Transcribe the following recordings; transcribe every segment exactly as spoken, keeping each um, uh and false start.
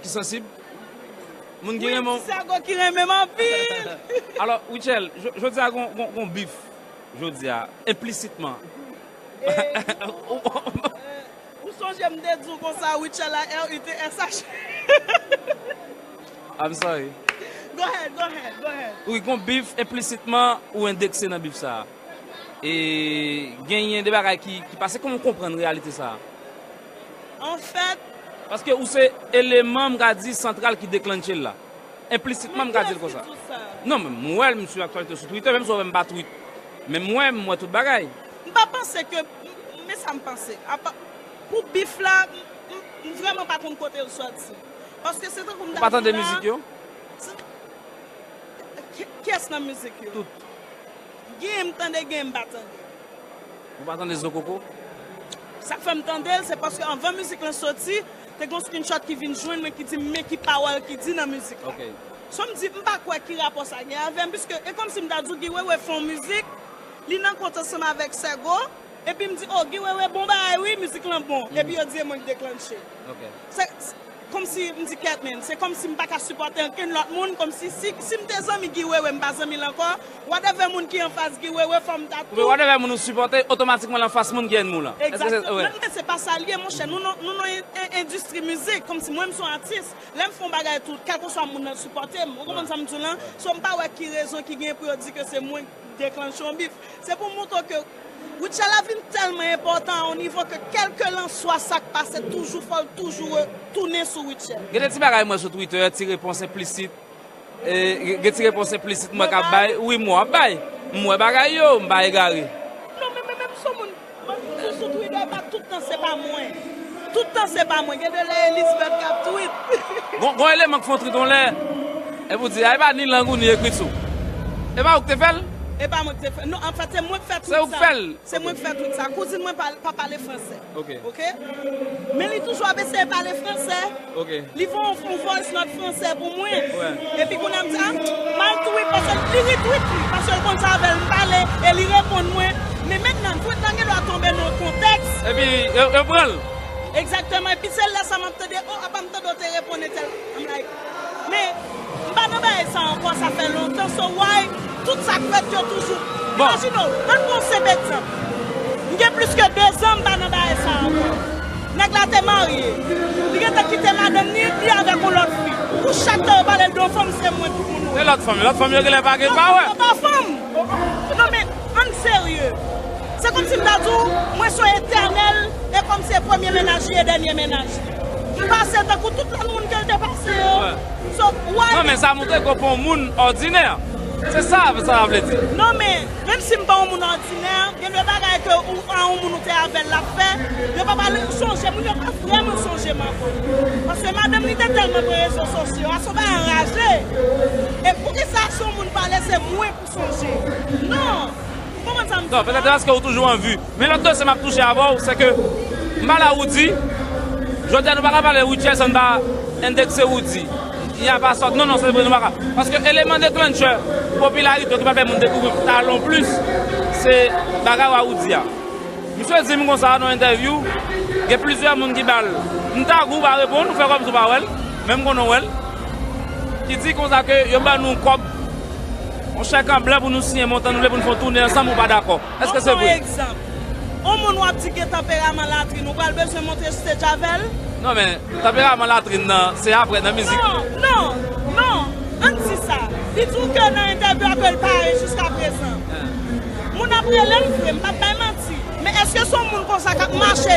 Ki sansib. Moun ki renmen w. Ti Sègo ki renmen m anpil. Alò, Rutshelle, jodi a gon, gon, gon bif, jodi a, enplisitman. Ou sonje m te di w konsa, Rutshelle a R U T S H. I'm sorry. Go ahead, go ahead, go ahead. Wi, gon bif, enplisitman, ou endekse nan bif sa a. E genyen de bagay ki, ki pase, kòman w konprann reyalite sa a? Anfèt, paske ou se eleman, m ka di, santral ki deklanche l la. Enplisitman, m ka di l konsa. Non, men m wè l, m swiv aktyalite sou Twitter, menm si w wè m pa tweet. Men m wè, m wè tout bagay. M pa panse ke, men sa m panse. Apa, pou bif la, m, m, m vrèman pa konn kote l sòti. Paske se tankou m ta di w la. Ou pa tande mizik yo? Kiyès nan mizik yo? Tout. Genyen m tande, genyen m pa tande. Ou pa tande Zo Koko? Sa k fè m tande l, se paske anvan mizik lan soti, te gen yon screenshot ki vin jwenn mwen ki di m men ki pawòl ki di nan mizik la. Ok. So m di, m pa kwè ki rapò sa gen avè m, piske e kòmsi m ta di w Guy Wewe fè yon mizik, li nan kont ansanm avèk Sègo, epi m di, o, Guy Wewe bon bagay wi, mizik lan bon. Epi yo di e mwen k deklanche. Ok. Se, se kòmsi m di kèt men, se kòmsi m pa ka sipòte ankenn lòt moun, kòmsi si, si m te zanmi Guy Wewe, m pa zanmi l ankò, whatever moun ki anfas Guy Wewe, fò m ta tou. Whatever moun ou sipòte, otomatikman l anfas moun ki ènmi w lan. Egzakteman. Men, men se pa sa l ye, monchè. Nou nan, nou nan en, en, endistri mizik, kòmsi mwen m se yon atis, lè m fè yon bagay tou, kèlkeswa moun nan sipòte m. Ou konprann sa m di w lan? So m pa wè ki rezon ki gen pou yo di ke se mwen k deklanche yon bif. Se pou montre w ke Rutshelle la vin tèlman enpòtan a yon nivo ke kèlkelanswa sa k pase, toujou fò l toujou re-, tounen sou Rutshelle. Gen de ti bagay m wè sou Twitter, ti repons enplisit. E, gen ti repons enplisit mwen k ap bay. Wi, m w ap bay. M wè bagay yo, m pa egare. Non, men, men, men, m se yon moun, mwen toujou sou Twitter, e pa tout tan se pa mwen. Tout tan se pa mwen. Gen de lè Elizabeth k ap tweet. Gon, gon eleman k fè yon tweet yon lè, epi w di, a, e pa ni lang ou ni ekriti w. E pa ou k te fè l? E pa mwen k te fè l. Non, anfèt, se mwen k fè tweet sa. Se ou k fè l? Se mwen k fè tweet sa. Kouzin mwen pa, pa pale fransè. Ok. Ok? Men li toujou ap eseye pale fransè. Ok. Li voye yon, yon voice note fransè pou mwen. Wè. Epi kounye a m di, a, m al tweet, paske li retweet li, paske l konn sa avè l m pale, e li reponn mwen. Men mentnan, tweet lan gen dwa tonbe nan yon kontèks. Epi, yo, yo pran l. Egzakteman. Epi se lè sa m ap tande, o, apa m tande w te reponn entèl. I'm like, men, m pa nan bagay sa ankò, sa fè lontan, so why tout sa k fèt yo toujou. Bon. Imajine w, ann pran yon senp egzanp. M gen plis ke dezan m pa nan bagay sa ankò. Nèg la te marye. Li gentan kite madanm ni, li avèk yon lòt fi. Pou chak tan yo pale l de yon fanm, se mwen tout moun wè. E lòt fanm, lòt fanm yo genlè pa gen pa wè. Non, non, pa fanm. Non, men, ann serye. Se kòmsi m ta di w, mwen se yon etènèl, e kòmsi se premye mennaj li e dènye mennaj li. M pase tankou tout lòt moun ke l te pase yo. Wè. So, why? Non, men sa montre ke w pa yon moun òdinè. Se sa, sa vle di. Non, men, menm si m pa yon moun òdinè, gen de bagay ke ou, a yon moun ou te avè l, l ap fè, yo pa pale, sonje, moun yo pa vrèman sonje m ankò. Paske madanm li te tèlman pran rezo sosyo a, se yon bagay anraje. E poukisa si yon moun pale, se mwen pou sonje? Non! Ou konprann sa m di la? Non, petèt se paske ou toujou an vi. Men lòt dosye m ap touche avè w, se ke m pale a Roody. Jodi a, nou pa ka pale Rutshelle san n pa endekse Roody. Y a pa sòt, non, non, se vre, nou pa ka. Paske eleman deklanchè popilarite w ki pral fè moun dekouvri talon plis, se bagay w a Roody a. Misye di m konsa nan yon entèvyou, gen plizyè moun ki ba l. M tag ou, ou pa reponn, ou fè kòmsi ou pa wè l, men m konnen w wè l. Ki di konsa ke yo ban nou kòb, yon chèk an blan pou nou siyen montan nou vle pou nou fè yon toune ansanm, ou pa dakò. Èske se vre? Mwen pran egzanp. Yon moun w ap di gen tanperaman latrin, ou pral bezwen monte stage avè l? Non, men tanperaman latrin nan, se apre nan mizik. Non, non, non. Ann di sa. Li di w ke nan entèvyou a ke l pare jiskaprezan. Moun ap rele l vre, m p ap bay manti. Men èske se yon moun konsa k ap mache?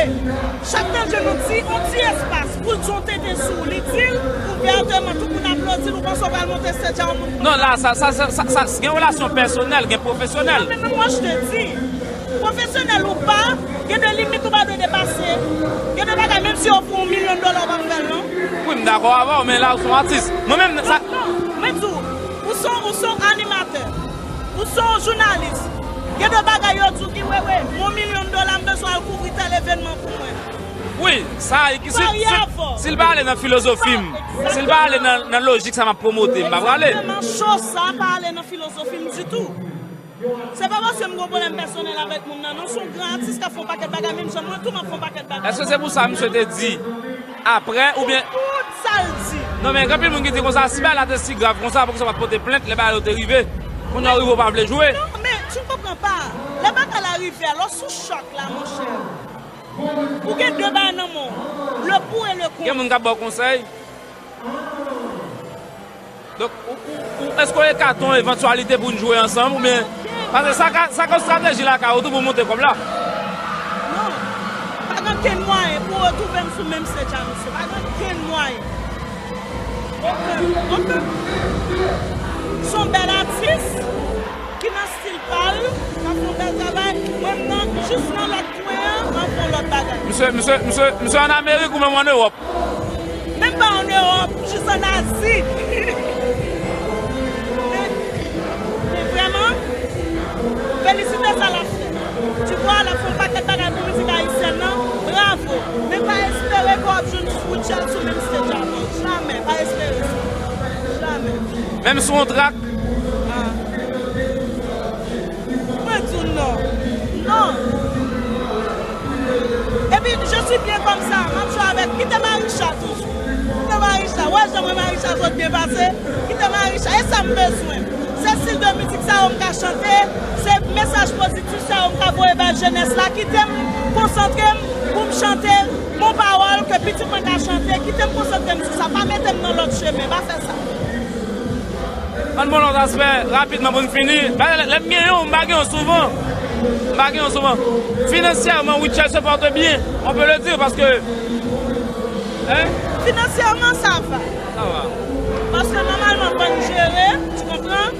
Chak tan l jwenn yon ti, yon ti espas pou l di yon tenten sou ou, li di l ouvèteman, tout moun aplodi l, ou panse w pral monte stage a yon moun konsa? Non, la, sa, sa, sa, sa, sa, gen relasyon pèsonèl, gen pwofesyonèl. Non, men, men mwen, je te di, pwofesyonèl ou pa, gen de limit ou pa dwe depase. Gen de bagay, menm si yo ofri w yon milyon dola, ou p ap fè l, non. Wi, m dakò avè w, men la, ou se yon atis. Mwen menm, sa. Non, non, mwen di w, ou se, ou se yon animatè. Ou se yon jounalis. Gen de bagay yo di w ki, wi, wi, yon milyon dola, m bezwen al kouvri tèl evènman pou mwen. Wi, sa, si, si, si l pa ale nan filozofi m, si l pa ale nan, nan lojik sa m ap pwomote, m pa prale. Egzakteman, cho sa pa ale nan filozofi m ditou. Se pa paske m gen yon pwoblèm pèsonèl avèk moun nan, non, se yon gran atis k ap fè yon pakèt bagay, menm jan mwen tou m ap fè yon pakèt bagay. Èske se pou sa misye te di apre, oubyen? Pou tout sa l di. Non, men gen anpil moun ki di konsa, si bagay la te si grav konsa, poukisa w pa t pote plent lè bagay yo te rive? Kounye a w rive, w pa vle jwe. Non, men tu ne comprends pas. Lè bagay la rive, alò sou chòk la, monchè. Ou gen de bagay nan men w. Le pour et le contre. Gen moun k ap ba w konsèy. Donk, ou, ou, ou, èske w ekate yon evantyalite pou n jwe ansanm, oubyen? Paske sa ka, sa ka yon estrateji lakay ou tou pou monte kòb la. Non. Pa gen okenn mwayen pou w retwouve m sou menm stage a misye. Pa gen okenn mwayen. Okenn. Okenn. Se yon bèl atis ki nan stil pa l, k ap fè yon bèl travay. Mwen, m nan, jis nan lòt kwen an, m ap fè yon lòt bagay. Misye, misye, misye, misye ann Amerik ou menm ann Ewòp? Menm pa ann Ewòp, jis ann Azi. Men, men vrèman, felisite sa l ap fè. Tu vois, l ap fè yon pakèt bagay pou mizik ayisyèn nan, bravo. Men pa espere ke w ap jwenn Rutshelle sou menm stage avè l. Jamè, pa espere sa. Jamè. Menm sou yon trak? Ah. Mwen di w non. Non. Epi, je suis bien comme ça. M ap jwe avèk. Kite Marisha toujou. Kite Marisha. Wè jan mwen Marisha sot byen pase. Kite Marisha. E sa m bezwen. Se stil de mizik sa yo m ka chante. Se mesaj pozitif sa yo m ka voye bay jenès la. Kite m konsantre m pou m chante bon pawòl ke pitit mwen ka chante. Kite m konsantre m sou sa. Pa mete m nan lòt chemen. Pa fè sa. Ann pran lòt aspè rapidman pou n fini. Lè m gen yon, m pa gen yon souvan. M pa gen yon souvan. Finansyèman, Rutshelle se pòte byen. On peut le dire, paske. Hein? Finansyèman, sa va. Sa va. Paske nòmalman, bann jere, tu comprends?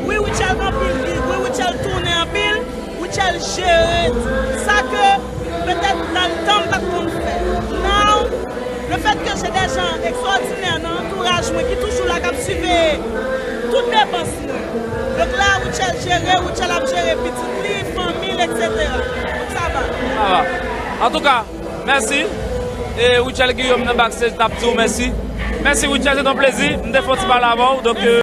Wi, Rutshelle gen anpil gig, wi, Rutshelle tounen anpil. Rutshelle jere sa ke petèt nan le tan m pa t konn fè. Now, le fait que j'ai des gens extraordinaires nan antouraj mwen ki toujou la k ap siveye tout depans mwen. Donk la, Rutshelle jere, Rutshelle ap jere pitit li, fanmi l, et cetera. Donk sa va. Sa va. Antouka, mèsi. E Rutshelle Guillaume nan backstage t ap di w mèsi. Mèsi Rutshelle, se t on plezi. M te fè yon ti pale avè w. Donk,